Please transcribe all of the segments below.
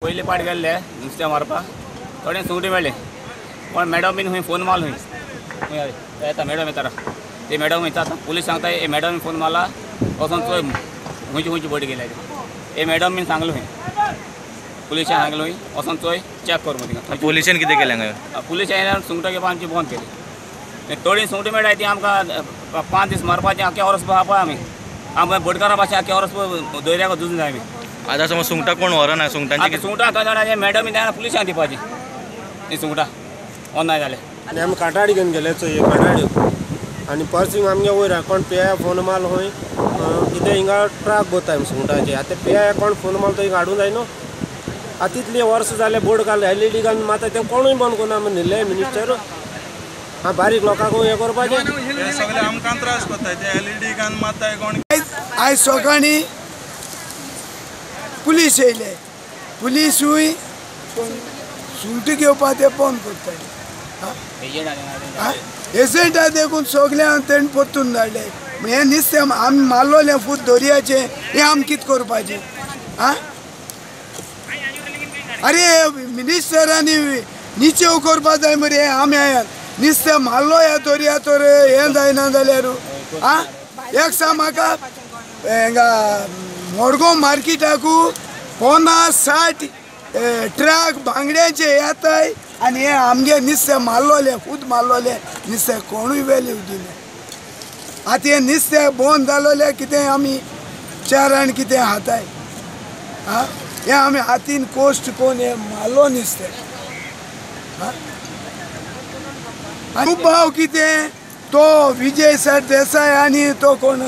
पयले पाट गेल्ले नुस्तें मारपाक थोडे सुंगटी मेळ्ळे पण मॅडम बीन खंय फोन मारलो खंय येता मॅडम येता ते मॅडम वयता आतां पुलीस सांगता ए मॅडम फोन मारला वचोन चोय खंयची खंयची बोटी गेल्या ए मॅडम बीन सांगलो खंय पुलिसान सांगलो खंय वचोन चोय चॅक कर म्हूण. पुलिशेन कितें केलें हांगा? पुलीस आयल्यार सुंगटां घेवपाक आमची बंद केली. थोडीं सुंगटां मेळटा ती आमकां 5 दीस मारपाचें आख्या वर्स पळय आमी आमकां बोटकारां भाशेन आख्या वर्स दर्याक झुजून जाय आमी. आतां समज सुंगटां कोण व्हरना सुंगटांची सुंगटां खंय मॅडम जायना पुलिसांक दिवपाची ती सुंगटां ऑन जालें. आनी आमी काटाडी घेवन गेले चोय काटाड्यो आनी पर्सींग आमगे वयर कोण पेया फोन मारलो खंय कितें हिंगा ट्रक भरता आमी सुंगटाचे. आतां पेया कोण फोन मारलो तो हिंगा हाडूंक जाय न्हू. आतां तितले वर्स जाले बोर्ड घाल एलईडी घालून मारता तें कोणूय बंद करना न्हिल्ले मिनिस्टर. आं बारीक लोकांक हें करपाचें सगळे आमकां त्रास करता ते एलईडी घालून मारता कोण. आयज सकाळीं पुलीस येयले पुलिसूय सुंगटां घेवपा ते बंद करताले. एजंटा देखून सगळ्यांक तेणें परतून धाडले. हें नुस्तें आमी मारलोलें फूत दर्याचें हें आमी कितें करपाचें? आं अरे मिनिस्टरांनी निचेव करपा जाय मरे. आमी नुस्तें मारलो ह्या दर्या तर हें जायना जाल्यार आं एक सा म्हाका हांगा मडगांव मार्केटाकू 50-60 ट्रक बांगड्यांचे येताय आनी हे आमगे नुस्तें मारलोलें खूद मारलोलें नुस्तें कोणूय वेल्यू दिना. आतां हें नुस्तें बंद जालोलें कितें आमी 4 जाण कितें हाताय आं हें आमी हातीन कोश्ट कोन्न हें मारलो नुस्तें. आं खूब भाव कितें तो विजय सर देसाय आनी तो कोण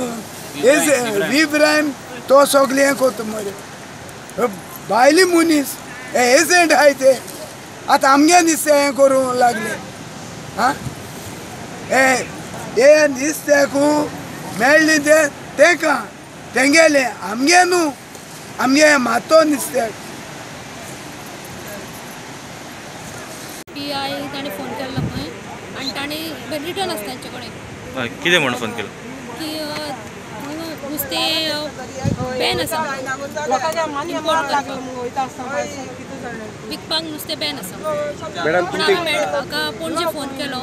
इब्राहिम तो सगळें हें करता मरे. भायली मनीस हे एजंट आहाय ते आतां आमगे नुस्तें हें करूंक लागले. आं हे नुस्त्याकू मेळ्ळें तें तेंकां तेंगेलें आमगे न्हू आमगे मातो नुस्त्याक. पी I ताणें फोन केल्लो खंय आनी ताणें रिटर्न आसा तांचे कडेन. कितें म्हूण फोन केलो? की नुस्तें बॅन आसा इम्पोर्ट करपाक विकपाक नुस्तें बॅन आसा. पूण हांवें म्हाका पणजे फोन केलो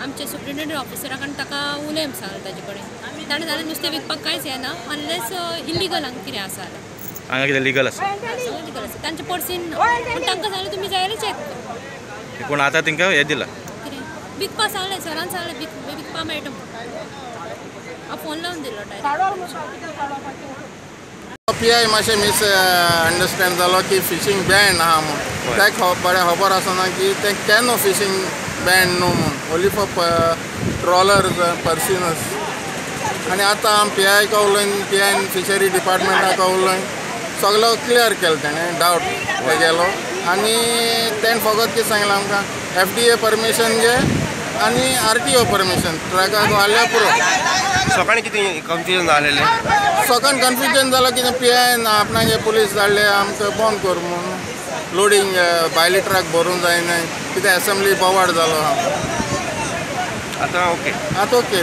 आमच्या सुप्रिटेंडेंट ऑफिसराक आनी ताका उलय म्हूण सांगलें ताजे कडेन. ताणें सांगलें नुस्तें विकपाक कांयच येना अनलेस इल्लिगल हांगा कितें आसा जाल्यार. हांगा कितें लिगल आसा? सगळें लिगल आसा तांचे पर्सीन. पूण तांकां सांगलें तुमी जाय जाल्यार चॅक कर. पूण आतां तांकां हें दिलां कितें विकपाक सांगलें सरान सांगलें विकपाक मेळटा म्हूण. हांव फोन लावन दिलो डायरेक्ट. पी I मातशें मिस अंडरस्टँड जालो की फिशींग बॅन आहा म्हूण. तें बरें खबर आसना की तें कॅनो फिशींग बॅन न्हू म्हूण ओन्ली फॉर ट्रॉलर्स पर्सिनस. आनी आतां आमी पी I उलयन पी आयन फिशरी डिपार्टमेंटाक उलयन सगलो क्लियर केलो तेणें डावट तेगेलो. आनी तेणें फकत कितें सांगलें आमकां एफ डी ए परमिशन घे आनी आर टी ओ परमिशन ट्रकाक घाल्यार पुरो. सकाळीं कितें कन्फ्युजन जालेलें? सकाळीं कन्फ्युजन जालो कितें पी आयन आपणागे पुलीस धाडले आमकां बंद कर म्हूण लोडींग भायले ट्रक भरूंक जायना कितें एसेंब्ली बोवाळ जालो. आतां ओके? आतां ओके.